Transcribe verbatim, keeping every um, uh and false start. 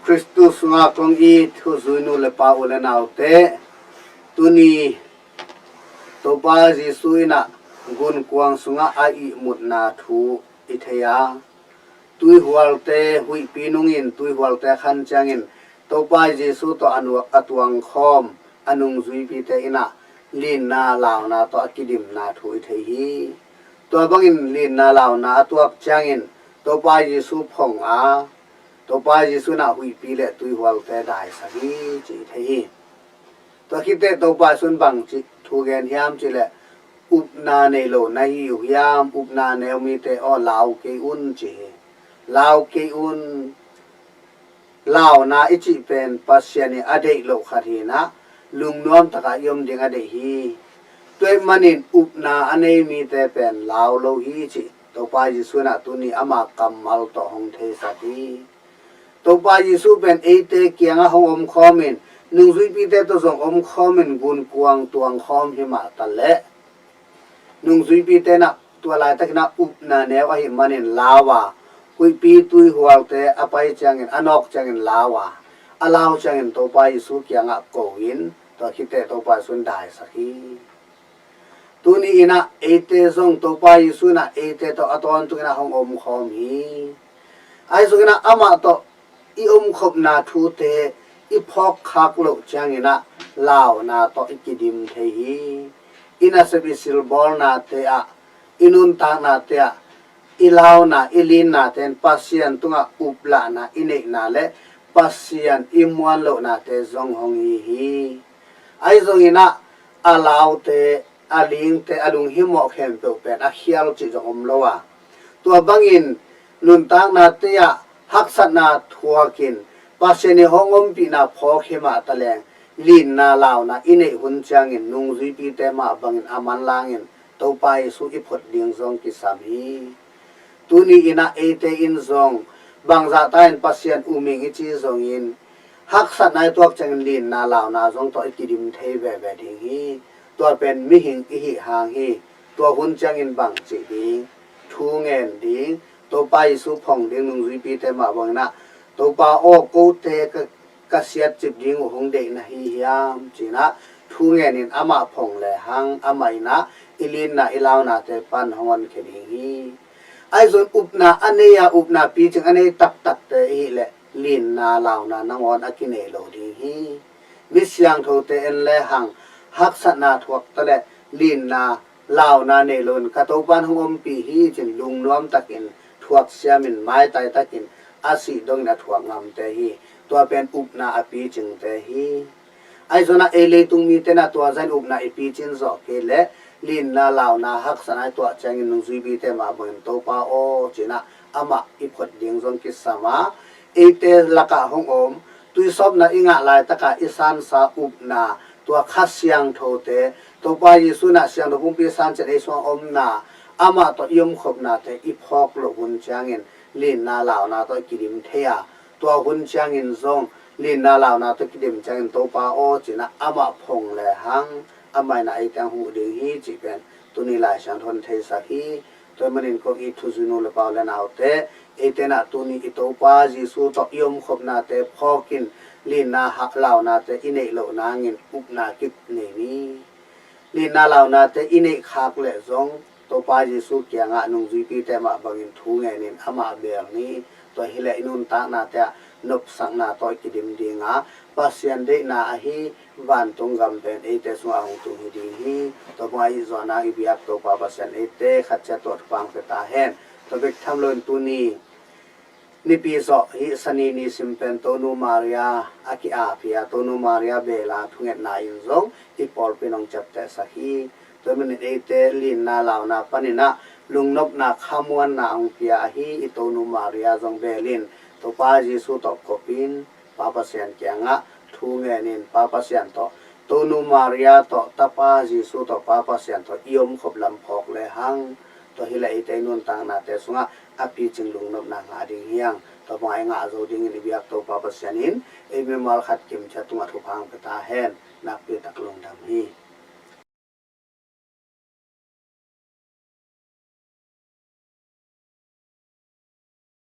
Khristu sungah kong it thuzui nu le pa, u le naute, tuni Topa Jesu in ah gunkuang sungah a ihmutna thu i thei a, tuihualte huihpi nungin tuihualte khan ciangin Topa Jesu tawh a nu-, a tuangkhawm a nungzuipite in ah linna launa tawh a kidimna thu i thei hi. Tua bangin linna launa a tuak ciangin Topa Jesu phong a, Topa Jesu in ah huihpi le tuihualte daisak hi ci i thei hi. Tua khit teh Topa Jesu in bangci thu gen hiam cih leh, upna nei lo na hi uh hiam, upna neu mite aw, lau kei un ci hi. Lau kei un. Launa i cih pen Pasian in a deih loh khat hi in ah, lungnuam takin i om ding a deih hi. Tua ahih manin upna a nei mite pen lau lo hi cih Topa Jesu in ah tuni ama kammal tawh hong theisak hi. Topa Jesu pen eite kiangah hong omkhawmin, nungzuipite tawh zong omkhawmin gunkuang tuangkhawm hi mah taleh, nungzuipite in ah tua laitakin ah upna neu ahih manin lau a, huihpi tuihualte a pai ciangin, a nawk ciangin lau a, a lau ciangin Topa Jesu kiangah ko-in, tua khit teh Topa Jesu in daisak hi. Tuni in ah eite zong Topa Jesu in ah eite tawh a tawntung in ah hong omkhawm hi. Ahi zongin ah amah tawh i omkhopna thute i phawkkhak loh ciangin ah launa tawh i kidim thei hi. I nasep i silbawlnate ah, i nuntaknate ah, i launa, i linnate in Pasian tungah uplahna i neihna le Pasian i muan lohnate zong hong hi hi. Ahi zongin ah a laute, a lingte, a lunghimawh khempeuh pen a khial cih zong om lo a, tua bangin nuntaknate ah haksatna thuakin Pasian in hong ompihna phawk hi mah taleng, linna launa i neih hun ciangin nungzuipite mah bangin a manlangin Topa Jesu i phot ding zong kisam hi. Tuni in ah eite in zong bangzahta in Pasian um ing i ci zongin, haksatna i tuak ciangin linna launa zong tawh i kidim thei veve ding hi. Tua pen mihing i hih hang hi. Tua hun ciangin bang cih ding, thu ngen ding, Topa Jesu phong ding, nungzuipite mah bangin ah, Topa aw, kote ka, ka siatcip ding uh hong deih na hi hiam ci in ah thu ngenin amah phong lehang, amah in ah i linna i launate pan hong honkhia ding hi. Ahi zong upna a nei a, upna picing a nei taktakte i hih leh linna launa nangawn a kinei lo ding hi. Mi siangthote en lehang, haksatna thuak taleh linna launa nei loin ka Topa in hong ompih hi ci-in lungnuam takin thuak siamin, maitai takin a sih dongin a thuak ngamte hi. Tua pen upna a picingte hi. Ahi zongin ah ei leitung mite in ah tua zah in upna i picin zawh kei leh, linna launa haksatna i tuah ciangin nungzuipite mah bangin Topa aw ci in ah amah i phot ding zong kisam a, eite lakah hong om, tuisawpna i ngah laitakah i sansa upna, tua Kha Siangthote, Topa Jesu in ah siangtho pumpi san ciang ei sungah omna, amah tawh i omkhopnate i phawk loh hun ciangin linna launa tawh i kidim thei a, tua hun ciangin zong linna launa tawh kidim ciangin Topa aw ci in ah amah phong lehang, amah in ah eite hong huh ding hi cih pen tuni Lai Siangtho in theisak hi. Tua ahih manin kong it thuzui nu le pa, u le naute, eite in ah tuni i Topa Jesu tawh i omkhopnate phawkin linna hak launate i neih loh nangin upna kip nei ni. Linna launate i neih khak leh zong Topa Jesu kiangah nungzuipite mah bangin thu ngenin amah beel ni. Tua hi leh i nuntaknate ah nopsakna tawh i kidim ding a, Pasian deihna ahi vantung gam pen eite sungah hong tung hi ding hi. Tua bangah i zawhna i biak Topa Pasian eite khat ciat tawh thupha hong pia ta hen. Tua bek tham loin tuni Nipi zawh hih Sani nisim pen Tonu Maria a ki-ap hi a, Tonu Maria beel a thungetna in zong i pawlpi in hong ciaptehsak hi. Tua ahih manin eite linna launa panin ah lungnopna khamuanna hong pia ahi i Tonu Maria zong beel in Topa Jesu tawh kop in Pa Pasian kiangah thu ngenin Pa Pasian tawh, Tonu Maria tawh, Tapa Jesu tawh, Pa Pasian tawh i omkhop lam phawk lehang, tua hi leh eite i nuntaknate sungah a picing lungnopna ngah ding hi hang. Tua bangah i ngah zo dingin i biak Topa Pasian in ei mimal khat kimciat tungah thupha hong pia ta hen. Nakpi tak lungdam hi.